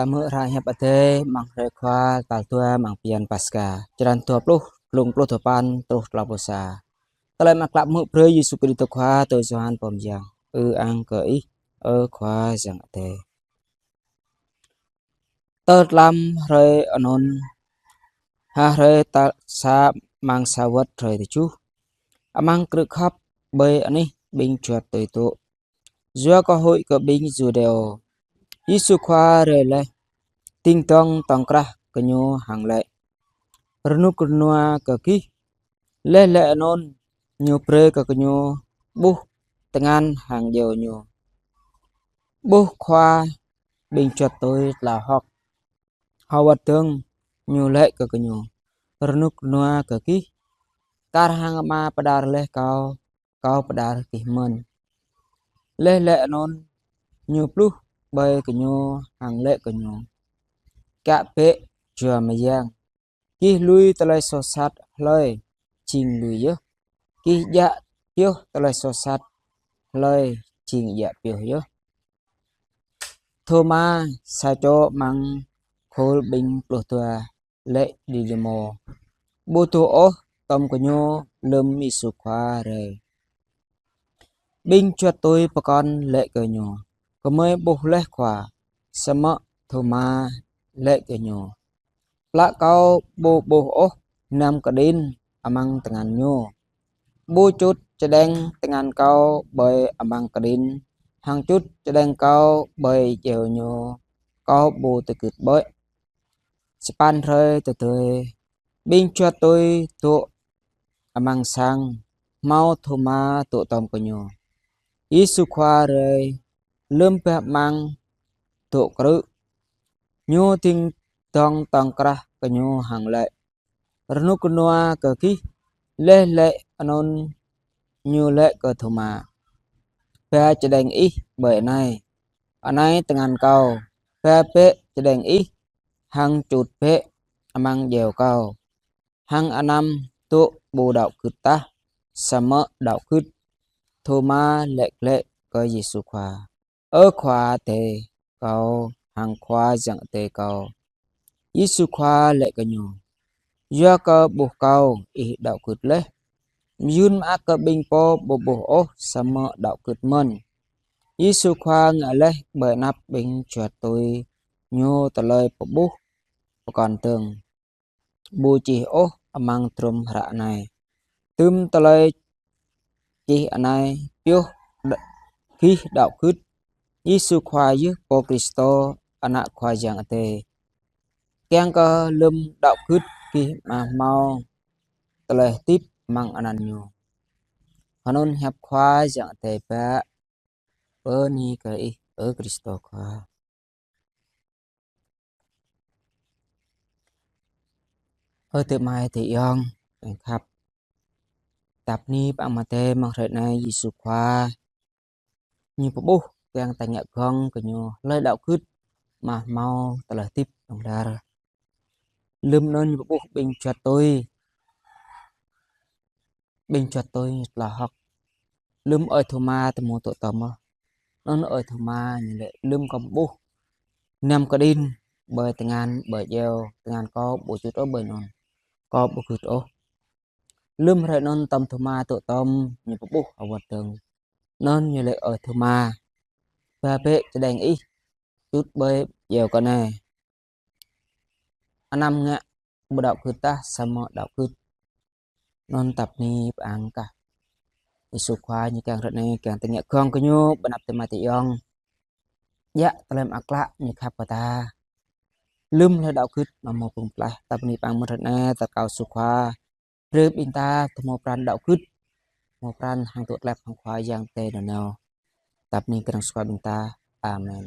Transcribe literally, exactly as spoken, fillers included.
Ta hmư̆ hră hiăp Adai amăng hrơi Khua tal dua amăng bơyan Paskha, črăn dua pluh, glông pluh dua păn truh klâo pluh sa. Tơlơi mơak klă mơ̆ng brơi Yêsu Krist Khua tui Yôhan pô mơyang. Ư-ang kơ Ih, ơ Khua Yang Adai. Tơ tlam hrơi anŭn, ha hrơi tal sa amăng sa wơ̆t hrơi tơjuh, amăng krư̆ khăp ƀơi anih ƀing juăt tui dŏ, yua kơ huĭ kơ ƀing Yuđêô, Yêsu Khua rai laih, dĭng dŏng tŏng krah kơ gơñu hăng laĭ: Rơnŭk rơnua kơ gih. Laih laĭ anŭn, Ñu brơi kơ gơñu ƀuh tơngan hăng djeo Ñu. Ƀuh Khua, ƀing juăt tui tlao hơ̆k. Hơwơ̆t dơ̆ng, Ñu laĭ kơ gơñu: Rơnŭk rơnua kơ gih. Kar hăng Ama pơđar laih Kâo, Kâo pơđar gih mơ̆n. Laih laĭ anŭn, Ñu pluh ƀơi gơñu hăng laĭ kơ gơñu: Kiă bĕ jua mơyang. Gih lui tơlơi soh sat hlơi, jing lui yơh. Gih djă pioh tơlơi soh sat hlơi, jing djă pioh yơh. Thôma, sa čô amăng khul ƀing pluh dua, laĭ Didimô: Ƀu dŏ ôh tŏm gơñu lơ̆m Yêsu Khua rai. Ƀing juăt tui pơkŏn laĭ kơ Ñu: Gơmơi ƀuh laih Khua. Samơ̆ Thôma laĭ kơ Ñu: Plă Kâo ƀu ƀuh ôh năm kơđĭn amăng tơngan Ñu. Ƀu čut čơđeng tơngan Kâo ƀơi amăng kơđĭn, hăng čut čơđeng Kâo ƀơi djeo Ñu, Kâo ƀu tơgưt ƀơi. Sapăn hrơi tơdơi, ƀing juăt tui dŏ amăng sang, hmâo Thôma dŏ tŏm gơñu. Yêsu Khua rai, lơ̆m bah amăng dŏ krư̆, Ñu dĭng dŏng tŏng krah kơ gơñu hăng laĭ: Rơnŭk rơnua kơ gih. Laih laĭ anŭn, Ñu laĭ kơ Thôma: Ba čơđeng ih ƀơi anai. Anai tơngan Kâo. Ba bĕ čơđeng ih, hăng čut bĕ amăng djeo Kâo. Hăng anăm dŏ ƀu đaŏ gưt tah, samơ̆ đaŏ gưt. Thôma laĭ glaĭ kơ Yêsu Khua: Ơ Khua Adai kâo hăng Khua Yang Adai kâo. Yêsu Khua laĭ kơ ñu: Yua kơ ƀuh Kâo, ih đaŏ gưt laih. Mơyŭn mơak kơ ƀing pô ƀu ƀuh ôh samơ̆ đaŏ gưt mơ̆n. Yêsu Khua ngă laih ƀơi anăp ƀing juăt tui ñu tơlơi pơƀuh pơkŏn dơ̆ng, ƀu čih ôh amăng hơdrôm hră anai. Tơm tơlơi čih anai pioh đ-, gih đaŏ gưt Yêsu Khua yơh Pô Kristô, Ană Khua Yang Adai. Kiăng kơ lơ̆m đaŏ gưt gih mă hmâo tơlơi hơdip amăng anăn ñu. Anŭn hiăp Khua Yang Adai bă. Bơni kơ ih, ơ Kristô Khua. Ơ adơi amai adơi ayŏng, ƀing khăp. Tap ni pơ-ang Matthê mơ̆ng hrơi anai Yêsu Khua ñu pơƀuh kiăng ta ngă gơ̆ng kơ ñu hlơi đaŏ gưt mă hmâo tơlơi hơdip hlŏng lar. Lơ̆m anŭn ñu pơƀuh ƀing juăt tui. Ƀing juăt tui ñu tơlơi hơ̆k. Lơ̆m ơi Thôma tơmŭ tŏ tơm ôh. Anŭn ơi Thôma ñu laĭ lơ̆m kâo pơƀuh năm kơđĭn ƀơi tơngan, ƀơi djeo, tơngan kâo ƀu čut ôh ƀơi anŭn. Kâo ƀu gưt ôh. Lơ̆m hrơi anŭn tơm Thôma tŏ tơm ñu pơƀuh hơwơ̆t dơ̆ng. Anŭn ñu laĭ ơi Thôma: Ba bĕ čơđeng ih, čut ƀơi djeo kâo anai. Anăm ngă ƀu đaŏ gưt tah samơ̆ đaŏ gưt. Anŭn tap ni pơ-ang kah. Yêsu Khua ñu kiăng hrơi anai kiăng ta ngă gơ̆ng kơ ñu ƀơi anăp adơi amai adơi ayŏng. Djă tơlơi mơak klă ñu khăp kơ ta. Lơ̆m hlơi đaŏ gưt mă hmâo pơklaih. Tap ni pơ-ang mơ̆n hrơi anai ta rơkâo Yêsu Khua brơi ƀing ta tơhmâo pran đaŏ gưt, hmâo pran hăng tŭ tlep hăng Khua Yang Adai nanao. Tap ni kơnơ̆ng Yêsu Khua ƀing ta. Amen.